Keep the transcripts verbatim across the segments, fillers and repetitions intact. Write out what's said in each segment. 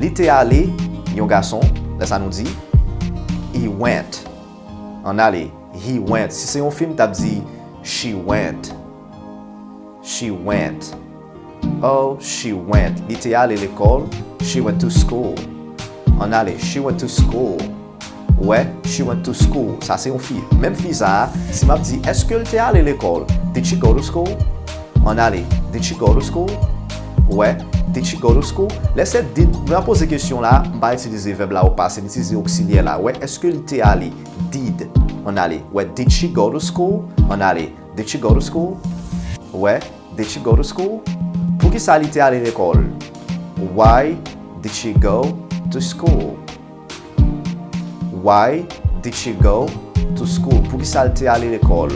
Li te ale, yon gason, lè sa nou di, he went. Ann ale, he went. Si se yon fi, m t ap di, she went. She went. Oh, she went. Li te ale lekòl. She went to school. Ann ale, she went to school. Ou wè, she went to school. Sa se yon fi. Menm fi sa a, si m ap di, èske l te ale lekòl? Did she go to school? Ann ale, did she go to school? Ou wè, did she go to school? Lè se did, lè m poze kesyon la, m pa itilize vèb la o pase, m itilize oksilyè la. Ou wè, èske li te ale? Did. Ann ale. Ou wè, did she go to school? Ann ale, did she go to school? Ou wè, did she go to school? Poukisa li te ale lekòl? Why did she go to school? Why did she go to school? Poukisa l te ale lekòl?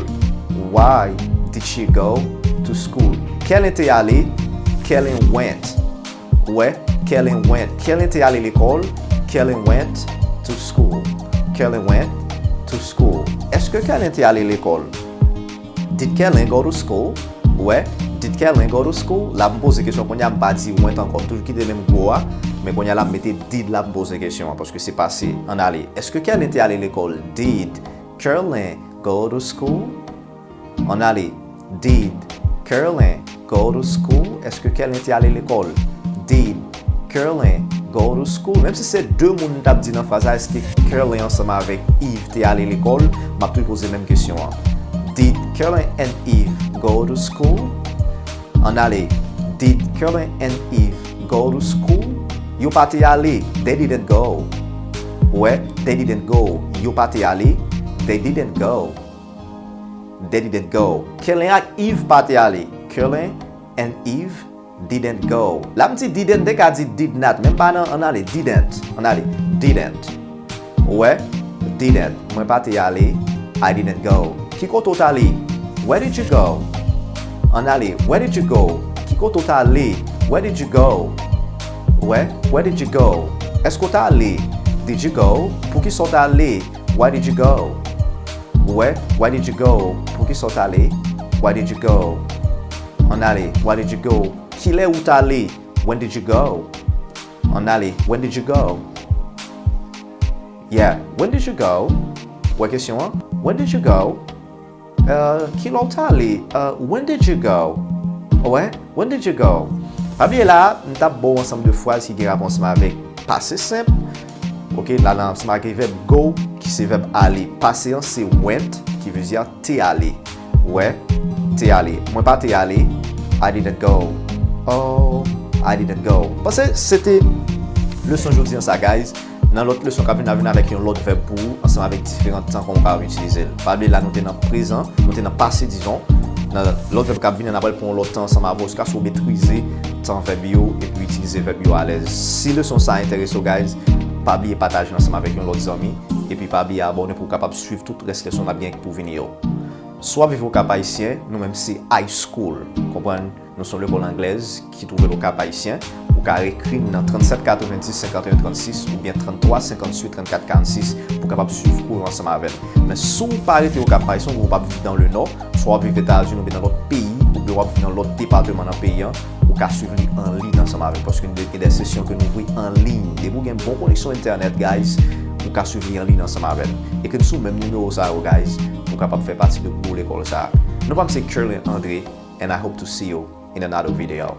Why did she go to school? Kèlen te ale? Kèlen went. Ou wè, Kèlen went. Kèlen te ale lekòl. Kèlen went to school. Kèlen went to school. Èske Kèlen te ale lekòl? Did Kèlen go to school? Ou wè, did Kèlen go to school? La m poze kesyon kounye a, m pa di went ankò. M toujou kite menm go a, men kounye a la m mete did la pou m poze kesyon an, paske se pase. Ann ale. Èske Kèlen te ale lekòl? Did Kèlen go to school? Ann ale. Did Kèlen go to school? Èske Kèlen te ale lekòl? Did Kèlen go to school? Menm si se de moun m t ap di nan fraz la, èske Kèlen ansanm avèk Eve te ale lekòl? M ap toujou poze menm kesyon an. Did Kèlen and Eve go to school? Ann ale. Did Kèlen and Eve go to school? Yo pa te ale. They didn't go. Ou wè, they didn't go. Yo pa te ale. They didn't go. They didn't go. Kèlen ak Eve pa te ale. Kèlen and Eve didn't go. La m di didn't, m te ka di did not, men m pa nan, ann ale, didn't. Ann ale, didn't. Ou wè, didn't. Mwen pa te ale. I didn't go. Ki kote w t ale? Where did you go? Ann ale, where did you go? Ki kote w t ale? Where did you go? Ou wè, where did you go? Èske w t ale? Did you go? Poukisa w t ale? Why did you go? Ou wè, why did you go? Poukisa w t ale? Why did you go? Ann ale, why did you go? Kilè ou t ale? When did you go? Ann ale, when did you go? Yeah, when did you go? Ou wè kesyon an? When did you go? Uh, kilè w t ale? Uh, when did you go? Ou wè, when did you go? Pa bliye la, m t ap ba w ansanm de fraz ki gen rapò ansanm avèk pase senp. Ok, la nan ansanm ak vèb go, ki se vèb ale. Pase an se went, ki vle di te ale. Ou wè, te ale. Mwen pa te ale. I didn't go. Oh, I didn't go. Panse se te leson jodi an sa, guys. Nan lòt leson k ap vini, n a vin avèk yon lòt vèb pou ou, ansanm avèk diferan tan kòman w ka itilize l. Pa bliye la, nou te nan prezan, nou te nan pase, dizon. Nan lòt vèb k ap vini, n a pral pran yon lòt tan ansanm avè w, jiskaske w metrize tan vèb yo epi itilize vèb yo alèz. Si leson sa a enterese w, guys, pa bliye pataje l ansanm avèk yon lòt zanmi, epi pa bliye abòne pou w kapab swiv tout rès leson n ap gen pou vini yo. Si w ap viv Okap Ayisyen, nou menm se high school, konprann? Nou se yon lekòl anglèz ki twouve l Okap Ayisyen. Ou ka ekri m nan trannsèt katrevenndis senkanteyen trannsis oubyen tranntwa senkantuit trannkat karannsis pou w kapab swiv kou yo ansanm avè m. Men si w pa rete Okap Ayisyen, ou p ap viv nan le nò, swa w ap viv Etazini oubyen nan lòt peyi, oubyen w ap viv nan lòt depatman nan peyi an, ou ka swiv li an liy ansanm avè m, paske nou gen de sesyon ke nou ouvri an liy. Depi w gen bon koneksyon entènèt, guys, ou ka swiv li an liy ansanm avè m. Ekri m sou menm nimewo sa yo, guys, pou w kapab fè pati de gwo lekòl sa a. Non pa m se Kerlin André, and I hope to see you in another video.